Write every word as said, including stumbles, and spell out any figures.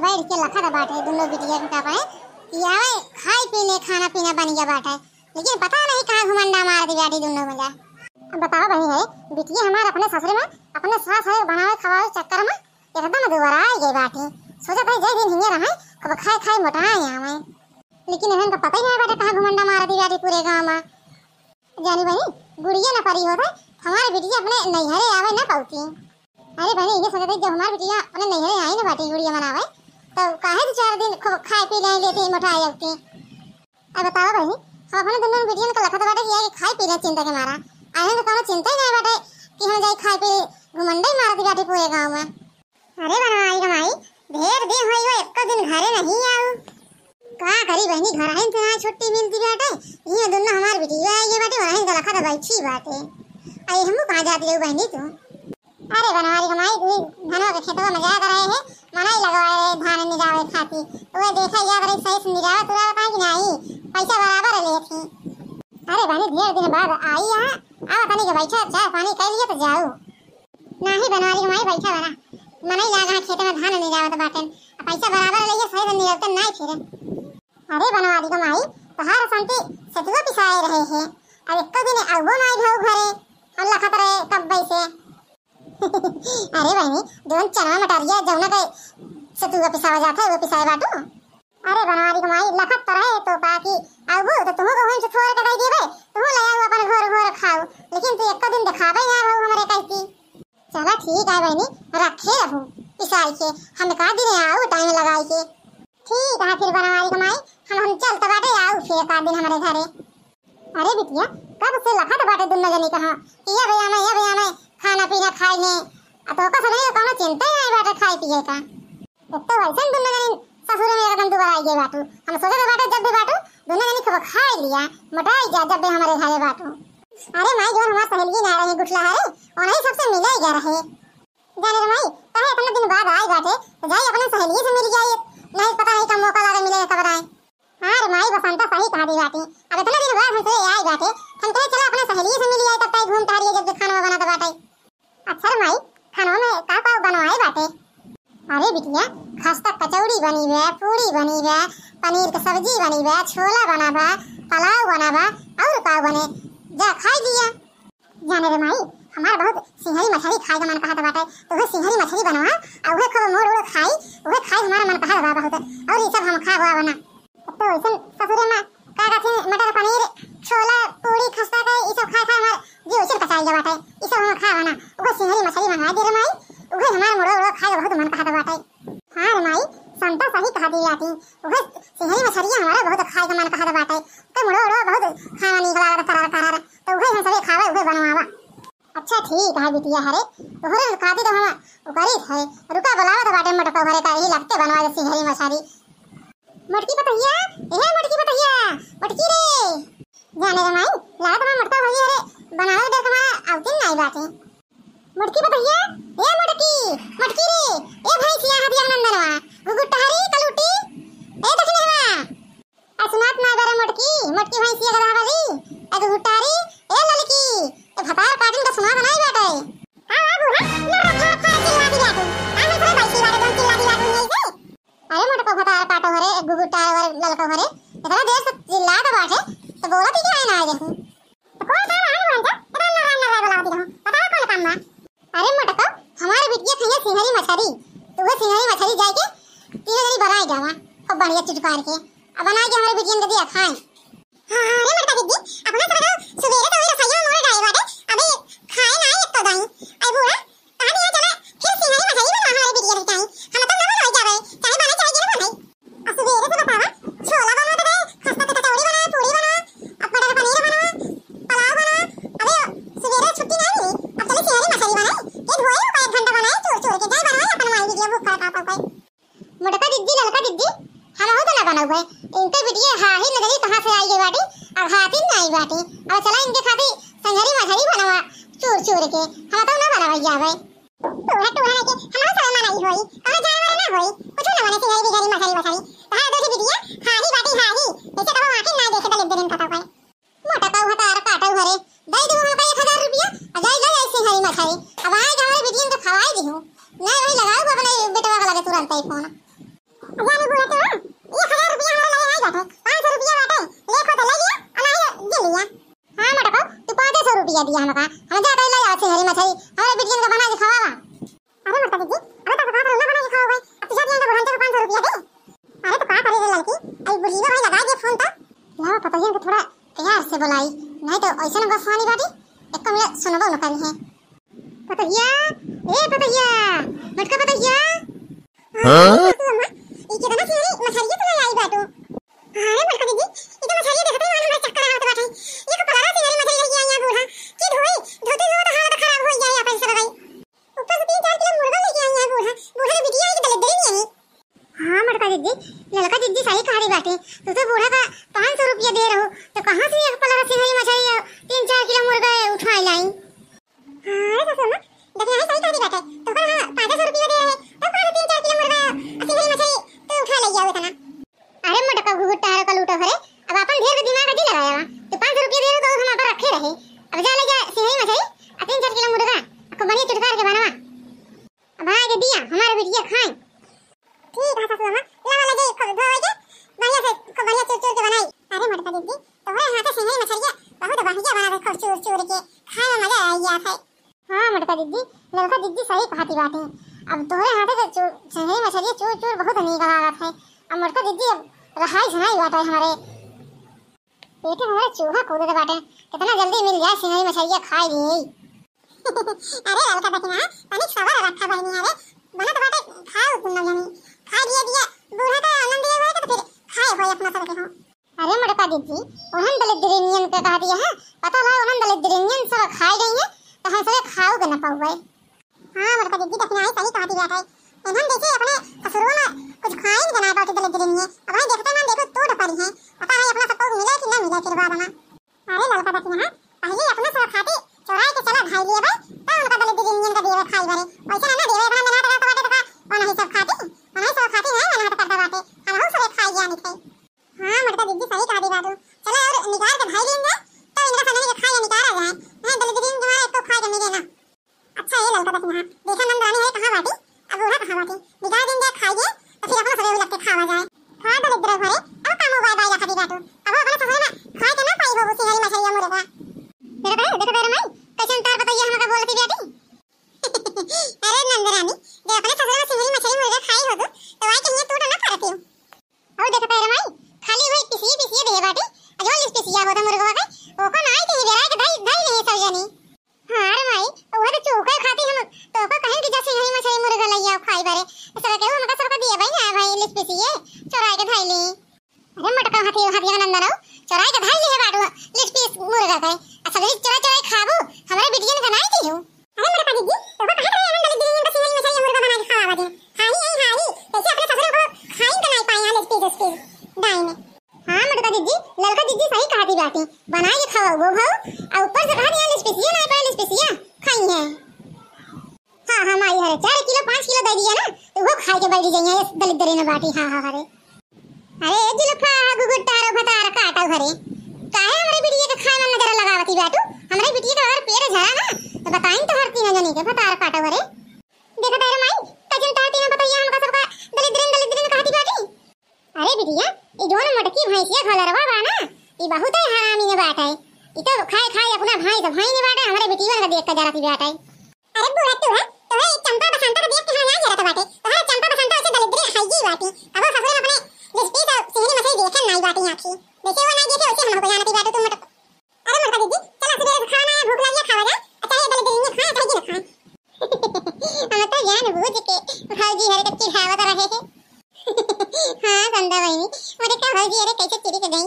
बैठ के लखत बाटे दुनो बिटिया के का पाए कि आवे खाए पी ले, खाना पीना बन गया बाटे, लेकिन पता नहीं कहाँ घुमंडा मार दी बाटी दुनो में जा। अब बताओ बहिनी है, बिटिया हमार अपने ससुरे में अपने सास है बनावे खवावे चक्कर में एकदम दुबराई गई बाटी। सोचत है जय दिन हिंगे रहे, खूब खाए खाए मोटाए आवे, लेकिन इन्हन का पता ही नहीं बाटे कहाँ घुमंडा मार दी बाटी पूरे गाँव में। जानी बहिनी, गुड़िया ना परी होत है, हमार बिटिया अपने नैहरे आवे ना पौती। अरे बहिनी, ये सोचत है जब हमार बिटिया अपने नैहरे आई ना बाटी गुड़िया मनावे, तो काहे दो चार दिन खूब खाए पी ले लेती मोटाए अउती। अब बताओ बहिनी, हम अपने दुनो बिटियन का लखत बाटे कि आगे खाए पी ले चिंता के मारा, आगे तो कोनो चिंता ही नहीं बाटे कि हम जाई खाए पी घुमंडा ही मारती बाटी पूरे गाँव में। अरे बनवारी क माई, ढेर दिन होई हो, एको दिन घरे नहीं आऊ। का करी बहिनी, घर है ना छुट्टी मिलती बाटे, ये दुनो हमार बिटिया आई बाटे, वहीं का लखत बैठी बाटे। आई हमू कहाँ जाती रहू बहिनी तू? अरे बनवारी क माई, तू धनवा के खेतवा में जात रहे है, मनई लगवाए धान निरावे खाती, तो वह देखा याद रही सही से निरावत उरावत है कि नहीं, पैसा बराबर ले थी। अरे बहिनी, ढेर दिन बाद आई यहाँ, आवा तनी के बैठा, चाय पानी कर लिया तो जाऊ। नाही बनवारी क माई, बैठा बना। मनई लाग हाँ खेते में धान निरावत बाटेन। आ पैसा बराबर लइए, सही से निरवते नाई फिरे। अरे बनवारी क माई, तोहार संती सतुआ पिसाए रहे है। अब एको दिन अउबो नाई भऊ घरे। हम लखत रहे कब्बे से। अरे बहिनी, जौन चनवा मटरिया जौना के सतुआ पिसावा जात है, वो पिसाए बाटू? अरे बनवारी क माई, लखत तो रहे तो बाकी अउबू तो तुहू को हुन से थोड़ के दे देबे, तुहू ले आऊ अपन घोर घोर खाऊ, लेकिन तू एको दिन दिखाबे ना रहू हमरे कहती। चला ठीक है बहिनी, रखे रहू पिसाई के, हम का दिन आऊ टाइम लगाई के। ठीक है फिर बनवारी क माई, हम, हम चलत बाटे, आऊ फिर का दिन हमरे घरे। अरे बिटिया, कब से लखत बाटे दुनो जनी कहाँ कि ये भैया मैं, ये भैया मैं, खाना पीना खाई ने। आ तो का सबने कोनो चिंता ही नहीं बाटे खाए पिए का। एक तो वैसे दुनो जनी ससुरे में एकदम दुबारा आई गए बाटू। हम सोचे तो बाटे जब भी बाटू दुनो जनी खूब खाए लिया, मोटाई जा जब भी हमारे घरे बाटू। अरे माई, जो हमार सहेली ना रही गुठला है, उन्हीं सबसे मिले गए रहे। जाने रे माई, काहे इतना दिन बाद आई बाटे, तो जाई अपने सहेली से मिल जाई, नहीं पता नहीं कब मौका लागे मिले कब आए। हाँ रे माई, बसंता सही कहा दी बाटी। अब इतना दिन बाद हमसे आई बाटे, हम कहे चला अपने सहेली से मिल जाए, तब तक घूम टहरिए जब खाना बनत बाटे। अच्छा रे माई, खाना में का का बनवाए बाटे? अरे बिटिया, खस्ता कचौड़ी बनी बा, पूड़ी बनी बा, पनीर के सब्जी बनी बा, छोला बना बा, पुलाव बना बा, और का बने, जा खाई लिया। जाने रे माई, हमार बहुत सिंहरी मछली खाए का मन कहत बाटे, तो उहे सिंहरी मछली बनवा, आ उहे खूब मोड़ उड़ खाई, उहे खाए हमार मन कहत बा बहुत, और ये सब हम खा हुआ बना। तो वैसन ससुरे माँ का कहथिन, मटर पनीर, छोला, पूड़ी, खस्ता के, ई सब खाए खाए हमार जी वैसन कचाई गया बाटे, ई सब हम खा बना, उहे सिंहरी मछली मंगा दे रे माई, उहे हमार मोड़ उड़ खाए का बहुत मन कहत बाटे। हाँ रे माई, संता सही कहा दी आती, उहे सिंहरी मछलिया हमारा बहुत खाए का मन कहत बाटे, तो मुड़ो उड़ो बहुत खाना नीक लागत करार करार, तो उहे हम सबे खावे, उहे बनवावा। अच्छा ठीक है बिटिया, हरे तोहरे खातिर तो हम उकरित है, रुका बुलावत बाटे मोटको हरे का, यही लगते बनवा दे सिंहरी मछली। मोटकी पतहिया, ए मोटकी पतहिया, मोटकी रे। जाने रे माई, लागत बा मोटका भौजी हरे बनावे दे तुम्हारा आवतिन नाई बाटे। मोटकी पतहिया, ए मोटकी, मोटकी रे, ए भैंसिया हदिया नंदनवा, गुगुट्टा हरी कलूटी, ए दक्षिणवा। आ सुनात ना बेरे मोटकी, मोटकी भैंसिया गधा वाली, ए गुगुट्टा हरी, ए ललकी, ए भतार काटिन का सुनात नाई बाटे। आ, आ बूढ़ा, ना रखा रखा चिल्ला दिया तू। आ हम थोड़े बैठी बाटे, तुम चिल्ला दिया तू यही से। अरे मोटको भतार काटो हरे, गुगुट्टा हरे, ललको हरे, इतना देर से चिल्लात बाटे, तो बोलत ही काहे ना आए देखी। तो कौन काम है हमारे जा? इतना नर्रा नर्रा बोला दी रहूं। बताओ कौन काम बा? अरे मोटको, हमारे बिटिया खइया सिंहरी मछरी, तो वो सिंहरी मछरी जाए के तीनों जनी बनाए जावा, खूब बढ़िया चुटकार के, अब बनाए के हमारे बिटियन के दिया खाए। हाँ, हाँ, अरे मोटका दीदी, अपना सब लोग सुबेरे तो वही रसोईया में मोड़ डाले बाटे, अबे खाए ना एक तो दाई। आई बूढ़ा, कहा दिया चला, फिर सिंहरी मछली बनवा हमारे बिटिया बेटा ही। हम तो ना बनाई जावे, चाहे बने चाहे गिर बने। आ सुबेरे से बतावा, छोला बना दे, खस्ता के कचौड़ी बना, पूड़ी बना, अब मटर पनीर बना, पुलाव बना। अबे सुबेरे छुट्टी नहीं मिली, अब चले सिंहरी मछली बनाए, के धोए का एक घंटा बनाए, चोर चोर के जाए बनाए, अपन माई बिटिया भूख का का का। मोटका दीदी, ललका दीदी, हम हो तो ना बनाऊ है। इनके बिटिया हाही नजरी कहाँ से आई गई बाटी, अब हाथी ना आई बाटी। अब चला इनके खातिर संघरी मछरी बनवा, चूर चूर के। हम तो ना बनावे जावे। टूढ़ा, टूढ़ा के हमारा सब मनाई होई, कहाँ जाए वाला ना होई, कुछ ना बने सिंघरी बिघरी मछरी वछरी। कहाँ दो बिटिया, हाही बाटी हाही, जैसे कबो आके ना देखे तो लेन देन पता पाए। मोटका भतार काटो हरे, दई दो हमका एक हजार रुपया, आ जाई ले आई सिंघरी मछरी। अब आए के हमारे बिटियन के खवाई दिहू। नहीं वही लगाऊ अपने बेटवा के लगे तुरंत ही फोन। दिया, दिया हमका। हम जा कहीं ले आओ सिंघारी मछली, हमरे बिटियन का बना के खवावा। अरे मोटका दीदी, अरे तो का करे ना बना के खाओ भाई? अब तुझे दिया ना बुढ़ंते को पाँच सौ रुपया दे। अरे तो का करे रे लड़की, आई बुढ़िया भाई लगा दे फोन तो। लावा पतोहियन के थोड़ा प्यार से बुलाई, नहीं तो ऐसे न गोस्वानी बाटी, एक कम ये सुनबो न करी है। पतोहिया, ए पतोहिया, मोटका पतोहिया। हाँ? सासू अम्मा, ई केतना सिंघारी मछरिया तो ले आई बाटू। हाँ रे मोटका दीदी, ई तो मछरिया देखते ही मन हमरा चक्कर आवत बाटे। ये तो परारा सिंघारी मछली लेके आई है बूढ़ा। की धोई, धोते धोते हालत खराब हो जाए अपन सब भाई। ऊपर से तीन चार किलो मुर्गा लेके आई है बूढ़ा। बूढ़ा के बिटिया एक दलिद्री नहीं है। हाँ मोटका दीदी, ललका दीदी सही कह रही बाटे। तू तो बूढ़ा का पाँच सौ रुपया दे रहो, तो कहाँ से एक पलरा सिंघारी मछली और तीन चार किलो मुर्गा उठा लाई? हाँ रे सासू अम्मा, देखना है सही कह रही बाटे। तो का हाँ, पाँच सौ रुपया दे रहे, तो कहाँ से तीन चार किलो मुर्गा और सिंघारी मछली तू उठा ले जाओ इतना? अरे मोटका घुघुट टहरो का लूटो हरे, अब अपन ढेर के दिमाग अजी लगाया वा। तू पाँच सौ रुपया दे रहो तो हम अपन रखे रहे। अब जा ले जा सिंघारी मछली और तीन चार किलो मुर्गा, खूब बढ़िया चुटकार के बनवा। अब आगे दिया, हमारे बिटिया खाए। ठीक है सासू अम्मा, लावा लगे खूब धोए के, बढ़िया से खूब बढ़िया चूर चूर के बनाई। अरे मोटका दीदी, तोहरे हाथे सिंघारी मछरिया बहुत बढ़िया बना है, खूब चूर चूर के खाए में मजा आ गया है। हाँ मोटका दीदी, ललका दीदी सही कहती बाटे। अब तोहरे हाथे के चू-, सिंघारी मछरिया चूर चूर बहुत नीक लागत है। अब मोटका दीदी अब रहाई सुनाई बाटे हमारे। पेटे में हमारे चूहा कूदत बाटे, कितना जल्दी मिल जाए सिंघारी मछरिया खाए लिए। अरे ललका दखिना, तनी सबर रखा बहनी, अरे बनत बाटे, खाओ तुम लोग जनी। खा दिए दिए, बूढ़ा का आनंद ये होए तो फिर खाए होए अपना सबके हो। अरे मोटका दीदी, उन्हन दलिद्रिनियन के कह दिया है, पता लगा उन्हन दलिद्रिनियन सब खाए गई है, तो हम सबे खाओ के न पाउबे। हाँ मोटका दीदी, दखिना ही सही कहती बात है। इन्हन देखे अपने ससुरो में कुछ खाए नहीं बनाए पाती दलिद्रिनियन, अब वहीं देखते ना देखो टूट पड़ी है, पता नहीं अपना सबको मिले कि न मिले फिर बाद में। अरे ललका दखिना, पहले अपने सब खाती चोराई के चला खाई लिए भाई, तो उनका दलिद्रिनियन का देवे खाई भरे। वैसे ना देवे अपना मेहनत करता बाटे तो का, वो नहीं सब खाती, वो नहीं सब खाती है, मेहनत करता बाटे, हम हम सब खाई जानी थे। हाँ मोटका दीदी सही कहा दी बात। चलो और निकाल के भाई लेंगे, तो इनका सामने के खाए निकाल आ जाए। नहीं दलिद्रिनियन के मारे एक तो खाए के मिले ना। अच्छा, ये ललका दखिना, देखा नंद रानी है कहाँ बाटी? अब बूढ़ा कहाँ बाटी? निकाल दिन दे खाइए, तो फिर अपना सवेरे लग के खावा जाए। खा दलिद्र घरे, अब का मुँह बाय बाय रखा दी बाटू? अब अपने ससुर में खाए के ना पाई हो सिंघारी मछली या मुर्गा। देखो तो, देखो तो रे माई, कैसे उतार बताइए हमका बोलती बेटी। अरे नंद रानी, जब अपने ससुर में सिंघारी मछली मुर्गा खाई हो तू, तो आई कहीं टूट ना करती हो। और देखो तो रे माई, खाली वही पिसिए पिसिए दे बाटी, अजो लिस पिसिया होता मुर्गा का, ओको ना आई कहीं बेरा के धाई, धाई नहीं सब जनी। हाँ रे माई, उहे तो चूके खाती हम तोहको कहेन कि जा सिंघारी मछली मुर्गा लइया खाई बारे। सब केहू हमका सबका दिए भाई, हाँ भाई, लिस पीसिए, चोराई के धाई ली। अरे मोटका हाथी, हाथी नंदन हो, चोराई के धाई ली है बाटू, लिस पीस मुर्गा के। अच्छा, जल्दी चोराई चोराई खाबू, हमरे बिटियन का नाई दियो। अरे मोटका दीदी, तोहको कहे रहे हम दलिद्रियन का सिंघारी मछली मुर्गा बना के खावा दे। हाली आई हाली, कैसे अपने ससुर को खाइन का नाई पाए, हाँ, लिस पीस, लिस पीस, दाई में। हाँ मोटका दीदी, ललका दीदी सही कहती बाटी, बनाई के खवाओ भाऊ, आ ऊपर से कहा दिया लिस पीसिया ना पाए, लिस पीसिया खाई है। हाँ हाँ माई, हरे चार किलो पाँच किलो दे दिया ना, तो वो खाई के बैठ जाइए, ये दलिद्र न बाटी। हाँ हाँ हरे। अरे जुल्फा, गुगुटारो भतार काटो हरे, काहे हमरे बिटिया के खाए में नजर लगावती बाटू? हमरे बिटिया के अगर पेट झरा ना, तो बताइन तो हर तीनों जनी के भतार काटो हरे। देखा तारे माई, कजन तार तीनों पतैया हमका सबका दलिद्रिन दलिद्रिन कहती बाटी। अरे बिटिया, ई जौन मोटकी भैंसिया घोलरवा बा ना, ई बहुते हरामी न बाटे। ई तो खाए खाए अपना भाई से भाई न बाटे, हमरे बिटियन का देख के जरत बाटे। अरे बूढ़ा टूरा, तोहरे ई चंपा बसंता के देख के हम ना जरत बाटे। तोहरे चंपा बसंता ऐसे दलिद्री खाई बाटे। कबो ससुर में अपने लिस्पी से सिंहरी मछली देखे नाई बाटे आँखी। जैसे वो नाई देखे वैसे हमको जानती बाटे तू मोटक। अरे मोटका दीदी, चला सुबह से खाना है, भूख लगी है, खावा जाए। अच्छा ये दलिद्री ने खाए, चाहे ना खाए। हम तो जान बूझ के भौजी हरे कच्ची खावत रहे हैं। हाँ संदा बहिनी, मोरे का भौजी अरे कैसे चिरी के गई।